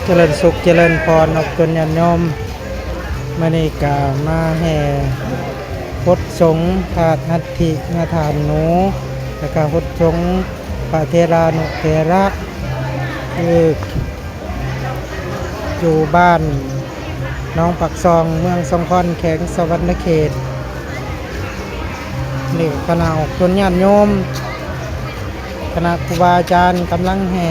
ຈະເລີນສຸກຈະເລີນພອນອອກຕົນຍາດໂຍມ. ມື້ນີ້ກະມາແຫ່ຫົດສົງທາດອັດຖິຍາທາດໜູ ແລ້ວກະຫົດສົງພະເຖລານຸເຖລະ ຄືຢູ່ບ້ານໜອງປາກຊ່ອງ ເມືອງສອງຄອນ ແຂວງສະຫວັນນະເຂດ. ນີ້ຄະນະອອກຕົນຍາດໂຍມ ຄະນະຄູບາອາຈານກຳລັງແຫ່